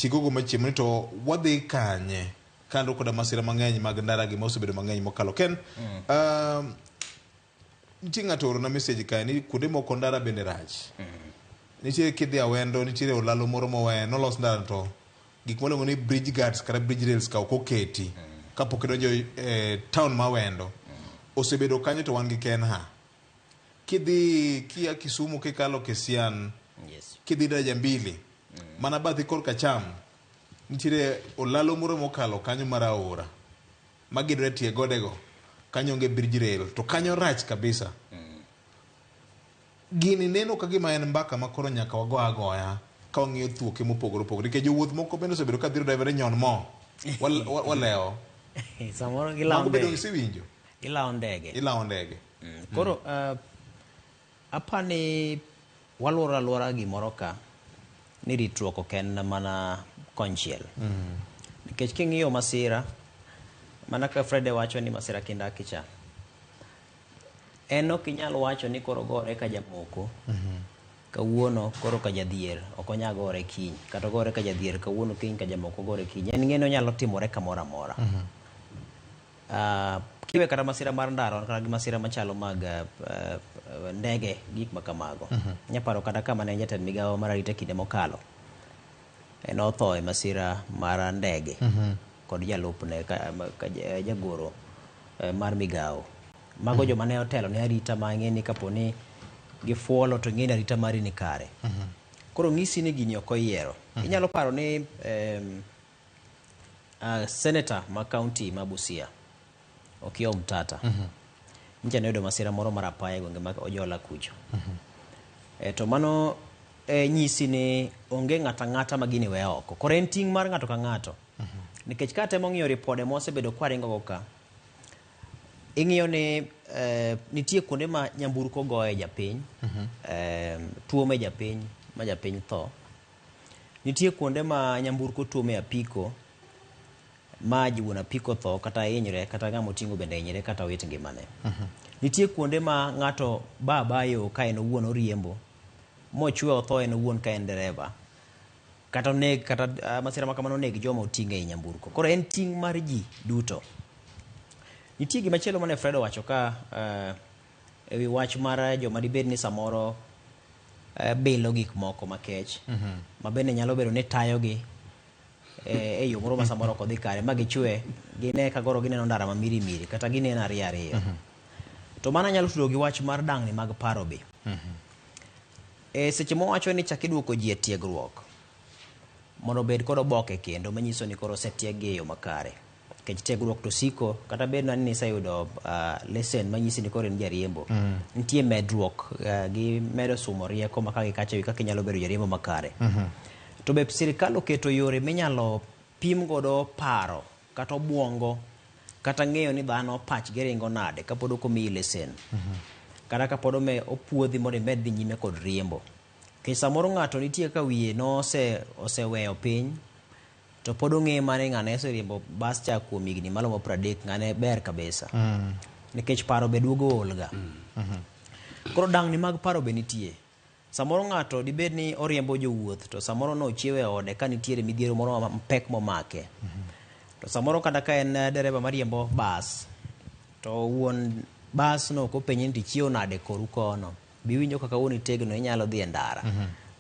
Tigogo machiemo ni to wadhi kanye kaluwore koda masira mang'eny mag ndara gi mosebedo mang'eny mokalo. Ken, nitie ng'ato oorona message kae ni kuonde moko ndara bende rach. Nitiere kidhi Awendo, nitiere olalo moro mowe, nolos ndara to gik mwaluongo ni bridge guards kata bridge rails ka ok oketi kapok idonjo e town ma Awendo. Osebedo kanyo to wan gi Kenha. Kidhi kia Kisumu kikalo Kisian, kidhi daraja mbili, mana bathi korka cham, nitiere olalo moro mokalo kanyo mar aora magidore tie godego, kanyo onge bridge rail to kanyo rach kabisa. Gini neno ka gima en mbaka ma koro nyaka wago agoya ka wang'iyo thuoke mopogore opogore nikech jowuoth moko bende osebedo ka dhiro driver ni nyon mo walewo. Samoro gilawo Mago bende ndege. isewinjo? Gilawo ndege. Ilawo ndege. Koro apani waluoro aluora gimoro ka ni ritruok ok en mana konchiel. Nikech king'iyo masira, mana kaka Fred wacho ni masira kindaki cha, en ok inyal wacho ni koro gore ka jamoko kawuono koro ka jadhier ok onyal gore kiny, kata ogore ka jadhier kawuono kiny ka jamoko gore kiny. En ng'e ni onyalo timore kamoro amora. Kiwe kata masira mar ndara kata gi masira machalo mag ndege, gik ma kamago. Nyaparo kata kama ne jatend migawo mar arita kinde mokalo, en otho e masira mar ndege kod jalupne ka jagoro mar migawo. Mago joma ne otelo ne arita ma ing'e ni kapo ni gifuolo to ing'e ni arita mari ni kare. Koro ng'isi ni gini ok oyiero. Inyalo paro ni senator ma county ma Busia, Okiya Omtata, nyicha ne oyudo masira moro mar apaya e gwenge mag Ojola kucho. To mano nyisi ni onge ng'ato ang'ata ma gini weyo oko. Koro en ting' mar ng'ato ka ng'ato. Nikech ka atemo ng'iyo ripode ma wasebedo kwaringo go ka, ing'iyo ni nitie kuonde ma nyamburko goye japiny, tuome japiny ma japiny tho. Nitie kuonde ma nyamburko tuome apiko ma wuon apiko tho kata hinyre kata ng'ama oting'o bende hinyre kata owit ngimane. Nitie kuonde ma ng'ato ba aba yo ka en owuon oriembo mochwe otho en owuon ka en dereva kata oneg kata masira ma kamano oneg joma oting'o ei nyamburko. Koro en ting' mar ji duto. Nitie gima chielo mane Fred owacho ka ewi wach mar joma dibed ni samoro bilo gik moko makech ma bende nyalo bedo ni tayogi e yo moro ma samoro ok odhi kare ma gichwe gine ka koro gineno ndara ma miri miri kata gineno ariyo ariyo. To mano anyalo tudo gi wach mar dang'ni mag paro be. E seche mwawacho ni chak iduoko ji e tiegruok mondo obed kod oboke kendo manyiso ni koro osetieg gi e yo makare. Nikech tiegruok to siko kata bed na ni iseyudo lesen manyisi ni koro in jariembo. Nitie medruok gi medo sumo rieko ma ka gi kacha ewi kaka inyalo bedo jariembo makare. To be sirikal oketo yore minyalo pim godo paro kata obuongo kata ng'eyo ni dhano pachgi ringo nade kapod ok omiyi lesen. Kata kapod opuodhi mondo imed dhi nyime kod riembo. Nikech samoro ng'ato nitie ka wiye nose oseweyo piny to pod ong'e mana ni ng'ane oseriembo bas cha kuom higni malomo 30 ng'ane ber kabisa. Nikech paro be duogo ol ga. Koro dang'ni mag paro be nitie. Samoro ng'ato dibed ni oriembo jowuoth to samoro nochiewo e ode ka nitiere midhiero moro mapek momake. To samoro kata ka en dereba mariembo bas to wuon bas no kopenje ni tichiewo nade koru kono, biwinjo kaka wuon itegno inyalo dhi e ndara.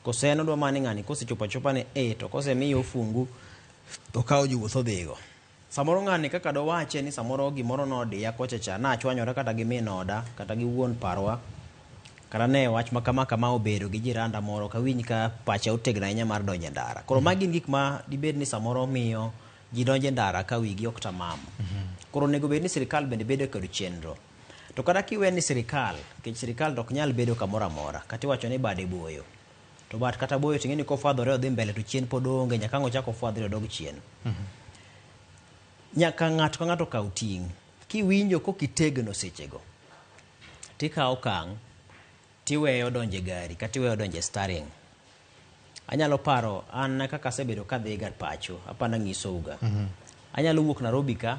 Kose en odwa mana ni ng'ani kosechopo achopa ni e to kosemiye ofungu to okawo jowuoth odhigo. Samoro ng'ani kaka dowache ni samoro gimoro nodiya kocha cha nachwanyora kata gi min oda kata gi wuon parwa kata ne wach ma kama kama obedo gi jiranda moro ok awinj ka pacha otegno ahinya mar donjo e ndara. Koro magi gin gik ma dibed ni samoro miyo ji donjo e ndara ka wigi ok tamam. Koro onego bed ni sirikal bende bedo kod chenro. To kata kiwe ni sirikal, nikech sirikal to ok nyal bedo kamoro amora, kata iwacho ni bade boyo. To bat kata boyo to ing'e ni kofwadhore odhi mbele to chien pod oonge nyaka ang' ochak ofwadhre odog chien. Nyaka ng'ato ka ng'ato kaw ting'. Kiwinjo kok itegno sechego, tikawo okang' tiweyo donjo e gari kata iweyo donjo e staring. Anyalo paro an kaka asebedo kadhiga pacho, apani anyisouga. Anyalo wuok Nairobi ka,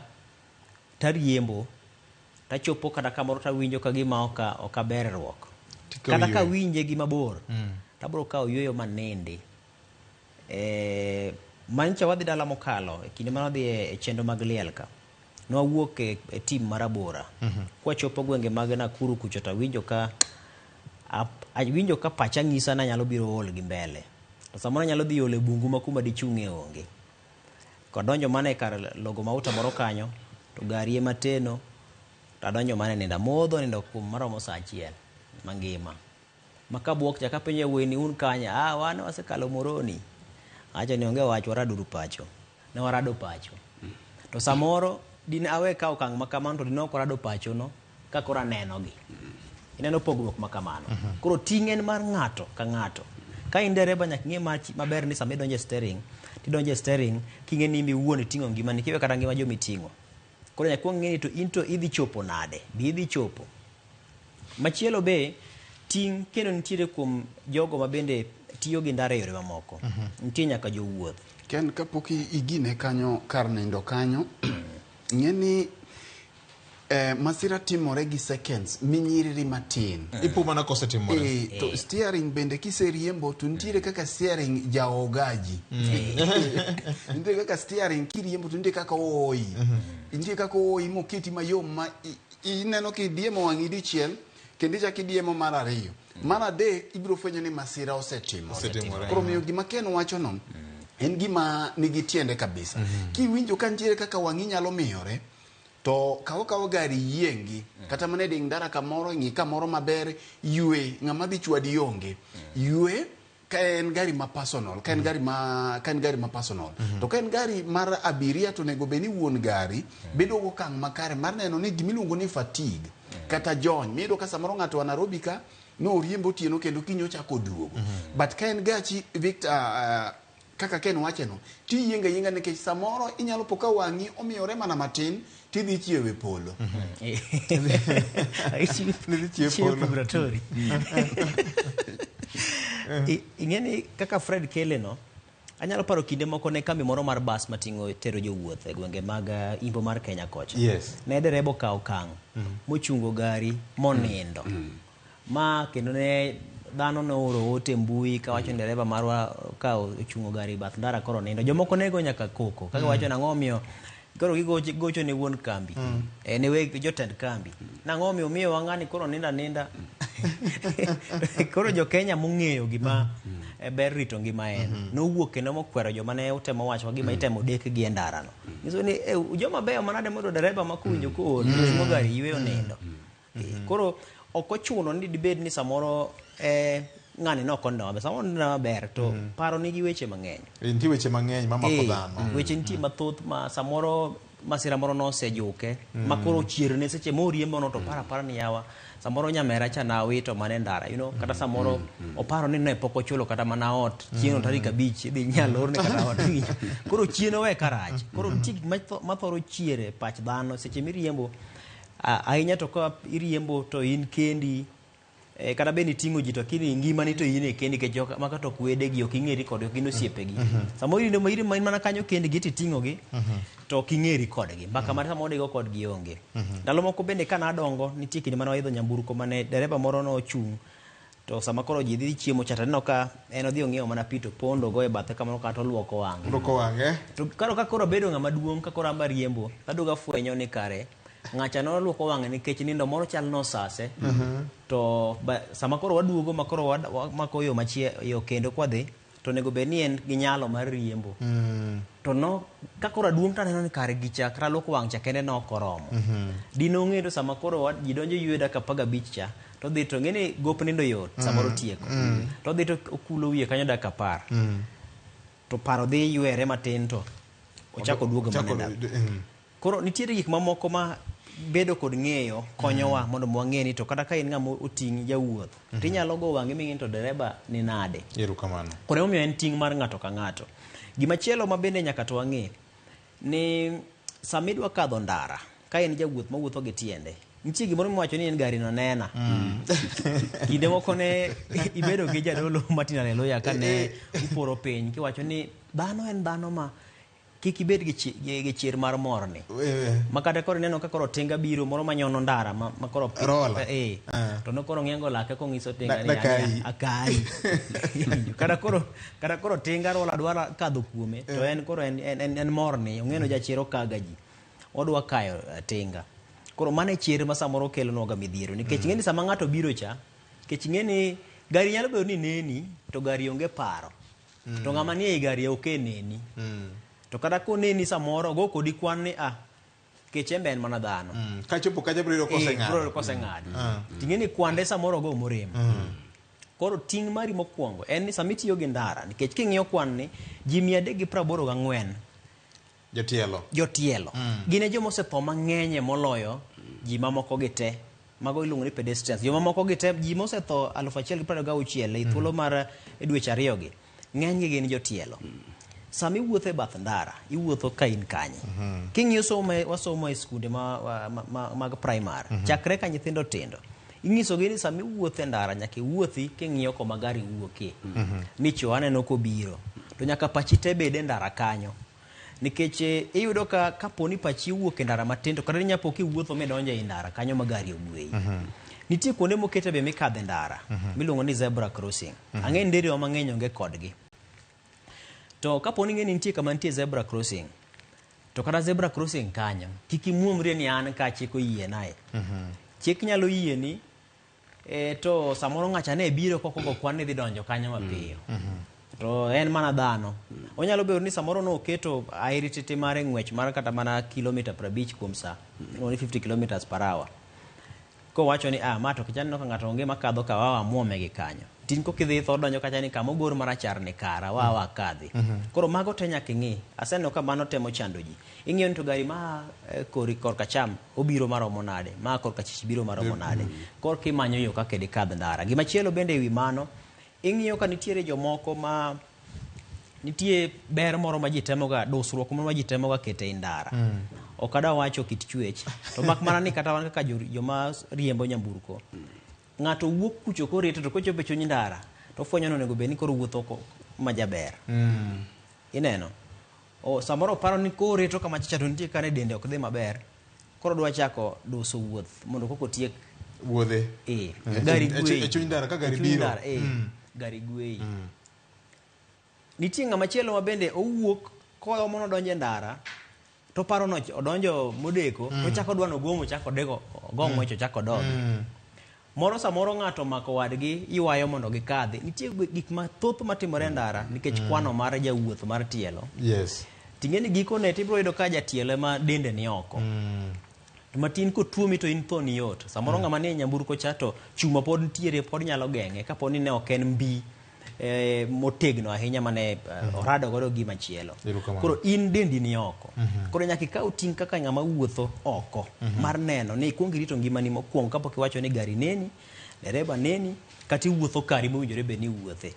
tariembo, tachopo kata kamoro tawinjo ka gima ok aberruok. Tikawo Kata yueyo. kawinje gi mabor, tabro kawo yueyo manindi. Manyicha wadhi dala mokalo e kinde mane wadhi e chenro mag liel ka. Ne wawuok e team mar abora. Kwachopo gwenge mag Nakuru kucho to awinjo ka awinjo ka pacha nyisa ni anyalo biro ol gi mbele. To samoro anyalo dhi ol e bungu ma kuma dichung'e onge. Kadonjo mana e kar logo mauta moro kanyo to gari ema teno to adonjo mana e nindo. Amodho nindo kuom maromo saa achiel mangima. Ma kabuok cha kapenjo yawuoyi ni un kanye? Ah, wan wasekalo Moroni. Awacho ni onge wach waraduru pacho. Ne warado pacho. To samoro dine awe kawo okang' ma kamano to dine ok warado pacho no ka koro anenogi. Ineno pogruok ma kamano. Koro ting' en mar ng'ato ka ng'ato. Ka in dereba nyaka ing'e maber ni sama idonjo e steering, tidonjo e steering king'e ni in iwuon iting'o ngimani kiwe kata ngima joma iting'o. Koro nyaka ikwong ing'e ni to in to idhi chopo nade? Be idhi chopo? Machielo be ting' kendo nitiere kuom jogo ma bende tiyo gi ndara e yore mamoko. Nitie nyaka jowuoth. Ken, kapok igine kanyo kar nindo kanyo, ng'e ni masira timore gi seconds minyiriri matin. Ipo mana kosetimore. To steering bende kiseriembo to nitiere kaka steering jaogaji. Nitiere kaka steering kiriembo to nitie kaka ooyi. Nitie kaka ooyi moketi mayom ma ineno kidiemo wang'i dichiel kendo ichako idiemo mar ariyo. Mar adek ibiro fwenyo ni masira osetimore. Osetimore. Koro omiyo gima Ken wachono en gima nigi tiende kabisa. Kiwinjo ka nitiere kaka wang'i nyalo miyore, to kaw akawa gari yiengi, kata mana e ding ndara kamoro, ng'i kamoro maber, ywe, ng'ama dhi chwadi onge. Ywe ka en gari ma personal, ka en gari ma, ka en gari ma personal. To ka en gari mar abiria to onego bed ni wuon gari bedo gi okang' makare mar neno ni gimiluongo ni fatigue kata jony. Miyudo ka samoro ng'ato wa Nairobi ka noriembo otieno kendo kiny ochako oduogo. But ka en gachi Victor, kaka Ken wacheno, tiyienga yienga nikech samoro inyalo po ka wang'i omiyore mana matin tidhi chiewo e polo. Nidhi chiewo e Chiewo polo. purgatory. Ing'e ni kaka Fred Keleno, anyalo paro kinde moko ne kambi moro mar bas mating'o tero jowuoth e gwenge mag imbo mar Kenya kocha. Ne dereba okawo okang' mochungo gari monindo. Ma kendo ne dhano nooro ote mbui kawacho ni dereba marwa ka ochungo gari bath ndara koro nindo. Jomoko ne go nyaka koko kaka wacho nang'o omiyo koro gigocho ne wuon kambi. Ne weg jotend kambi. Nang'o omiyo miyo ng'ani koro ninda ninda. Koro jo Kenya mong'eyo gima ber rito ngima en. Nowuok kendo mokwero joma ne otemo wacho gima itemo dek gi e ndara no. Nyiso ni joma beyo manade mondo dereba ma kowinjo kool ochungo gari yweyo nindo. Koro ok ochuno ni dibed ni samoro ng'ani ne ok onindo maber. Samoro onindo maber to paro nigi weche mang'eny. Nitie weche mang'eny mamako dhano. Weche nitie mathoth ma samoro masira moro nosejuke ma koro chierne seche moriembo no to paro apara ni yawa samoro nyamera cha nawito mana e ndara, you know, kata samoro oparo ni ne pok ochulo kata mana ot chieng' tarik 5 idhi nyalo orne kata ot. Koro chien owe karach. Koro nitie gik mathoro chiere pach dhano seche miriembo. Ahinya to ka iriembo to in kendi, kata bed ni iting'o ji to kini ngimani to in e kendi nikech jok maka to ok wedegi, ok ing'eri kodgi, ok gin osiepegi. Samoro in in mana kanyo kendgi to iting'ogi to ok ing'eri kodgi. Mbaka mar samoro digo kodgi onge. Ndalo moko bende ka nadongo, nitie kinde mane waidho nyamburko mane dereba moro nochung' to sama koro ji dhi chiemo cha to aneno ka en odhi ong'iewo mana pi to pondo go e bathe kamoro kata oluoko wang'e. Oluoko wang'e. To koro ka koro abedo ng'ama duong' ka koro amba riembo, aduogo afwenyo ni kare ng'acha noluoko wang'e nikech nindo moro chal nosase. To sama koro waduogo ma koro wamako yo yo kendo kwadhi, to onego bed ni en gi nyalo mar riembo. To no, ka koro aduong' to aneno ni kare gicha kata luoko wang' cha kende ne ok oromo. Dine ong'eyo to sama koro ji donjo yweyo dakika 15 cha, to dhi to ng'e ni gop nindo yot samoro tieko. To dhi to okulo wiye kanyo dakika 10. To paro dhi ywere matin to ochako duogo mana e ndara. Koro nitiere gik mamoko ma bedo kod ng'eyo konyowa mondo wang'e ni to kata ka in ng'ama oting' jawuoth, to inyalo go wang'i ming'e ni to dereba ni nade. Erokamano. Koro emomiyo en ting' mar ng'ato ka ng'ato. Gimachielo ma bende nyaka to wang'e ni sama idwa kadho ndara, ka in jawuoth mawuotho gi tiende, nitie gimoro miwacho ni en gari no nena. Kinde moko ne ibedo gi jadolo Martin Aleluya ka ne uporo piny kiwacho ni dhano en dhano ma Kik ibed gi, gi chir mar morni. Ma kata koro ineno ka koro tinga biro moro manyono ndara ma, ma koro Rola. To no koro ng'iengo lake kong'iso tinga ni Dakayi. Akayi. Kata koro tinga rola dwa kadho kuome to en koro en morni ong'eno jachir okaga ji odwa kayo tinga. Koro mano e chir ma samoro kelonwaga midhiero nikech ing'e ni sama ng'ato biro cha nikech ing'e ni gari nyalo bedo ni neni to gari onge paro to ng'ama nie ei gari ok e neni to kata koneni samoro ogo kodi kwan ni ah kech en be en mana dhano. Kachopo kacha biro yudo koseng'ado. Biro yudo koseng'ado. Ting'e ni kwande samoro ogo morem. Koro ting' mari mokwongo en ni sama itiyo gi ndara nikech king'iyo kwan ni ji 384 Jotielo. Jotielo gin e joma osetho mang'eny moloyo ji mamoko gi te. Mago iluongo ni pedestrians. Jomamoko gi te ji mosetho 1026 e thuolo mar dweche ariyo gi ng'enygi gin jotielo. Sama iwuotho e bath ndara iwuotho ka in kanye? King'iyo somo ma wasomo e skunde mag primary chakre ka nyithindo tindo inyisogi ni sama iwuotho e ndara nyaka iwuothi king'iyo koma gari wuokie ni cho aneno kobiro to nyaka pachi te bed e ndara kanyo nikech iyudo ka kapo ni pachi owuok e ndara matin to kata inyapo kiwuotho midonjo ei ndara kanyo ma gari ogweyi. Nitie kuonde mokete be mikadhe ndara miluongo ni zebra crossing. Ang'e ni nderewa mang'eny onge kodgi. To kapo ni ing'e ni nitie kama nitie zebra crossing to kata zebra crossing kanyo kik imuomri ni an ka chik oyiena. Chik nyalo yieni to samoro ng'acha ne biro kokogo kwan ni dhi donjo kanyo mapiyo. To en mana dhano. Onyalo bedo ni samoro noketo airititi mare ng'wech mar kata mana kilomita 50 kuom sa. Iluongo ni 50 kilometers per hour. Kowacho ni ah ma to kech aneno ka ng'ato onge makadho ka wawa muome gi kanyo. Tin kokidhi tho donjo kacha ni kama ogor marachar ni kara wawa kadhi. Koro mago te nyaka ing'i. Aseneno ka mano temo chando ji. Ing'iyo ni to gari ma kori korka cham obiro maromo nade, ma korka chich biro maromo nade. Korka imanyo yo kaka dikadh ndara. Gimachielo bende ewi mano, ing'iyo ka nitiere jomoko ma nitie ber moro ma ji temoga dusruok moro ma ji temoga keto ei ndara. Ok adwa wacho kit chwech to mak mana ni kata wan kaka joma riembo nyamburko ng'ato wuok kucho korito to kochopo e chuny ndara to ofwenyo ni onego bed ni koro wuotho majaber. Ineno samoro oparo ni korito kama chacha to nitie kane dende ok dhi maber koro odwa chako duso wuoth mondo koko otiek wuodhe. Gari gweyi. E chuny ndara ka gari E chuny biro. ndara, gari gweyi. Nitie ng'ama chielo ma bende owuok koyo mondo odonj e ndara to paro no odonjo modeko to chako dwa nogomo chako deko ogo ng'wech ochako dogi. Moro samoro ng'ato omako wadgi ywayo mondo gikadhi. Nitie gik mathoth matimore e ndara nikech kwano mar jawuoth mar tielo. Ting'e ni gikone tibiro yudo ka jatielo ema dende ni oko. To matin kotuomi to in tho ni yot. Samoro ng'ama nie nyamburko cha to chuma pod nitiere pod nyalo geng'e kapo ni ne ok en mbi motegno ahinya mane orado godo gi machielo. Koro in dendi ni oko. Koro nyaka ikaw ting' kaka ng'ama wuotho oko mar neno ni ikuong irito ngimani mokwongo kapok iwacho ni gari neni, dereba neni, kata iwuotho kari mowinjore bed ni iwuothe.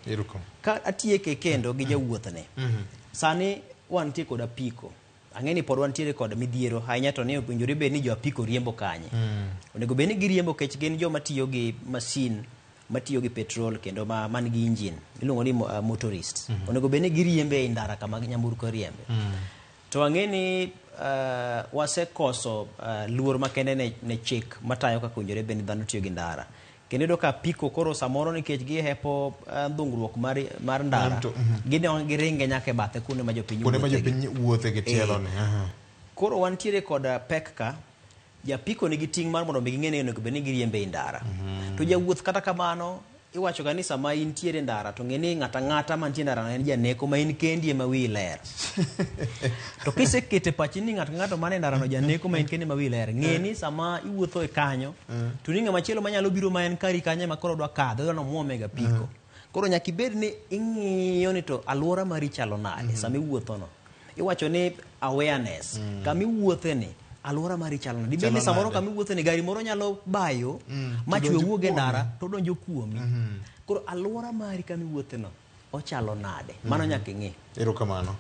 Ka atieke kendo gi jawuothne. Sani wantie kod apiko. Ang'e ni pod wantiere kod midhiero ahinya to ni owinjore bed ni jo apiko riembo kanye. Onego bed ni giriembo kech gin joma tiyo gi masin matiyo gi petrol kendo man gi engine iluongo ni motorist. Onego bed ni giriembe ei ndara kama nyamburko riembe. To ang'e ni wasekoso luor makende ne chik matayo kaka owinjore bed ni dhano tiyo gi ndara. Kendo iyudo ka apiko koro samoro nikech gihepo dhungruok mar ndara, giringe nyaka e bathe kuonde ma jopiny Kuonde ma wuothe gi. jopiny wuothe gi tielo ni. Koro wantiere kod pek ka japiko nigi ting' mar mondo mi ging'e ni onego bed ni giriembe ei ndara. To jawuoth kata kamano iwacho ga ni sama intiere e ndara to ng'e ni ng'ata ng'ata mantie e ndara no en janeko ma in kendi ema wiyi ler. To kisekete pachi ni ng'ato ng'ato man e ndara no janeko ma in kendi ema wiyi ler, ng'e ni sama iwuotho e kanyo to ni ng'ama chielo manyalo biro ma en kari kanyo ema koro odwa kadho, odwa nomuome ga apiko. Koro nyaka ibed ni ing'iyo ni to alwora mari chalo nade sama iwuotho no. Iwacho ni awareness, kama iwuothe ni alwora mari chalo nade. Dibed ni samoro kama iwuothe ni gari moro nyalo bayo ma chwe wuog e ndara to donjo kuomi. Koro alwora mari kama iwuothe no ochalo nade? Mano nyaka ing'i. Erokamano.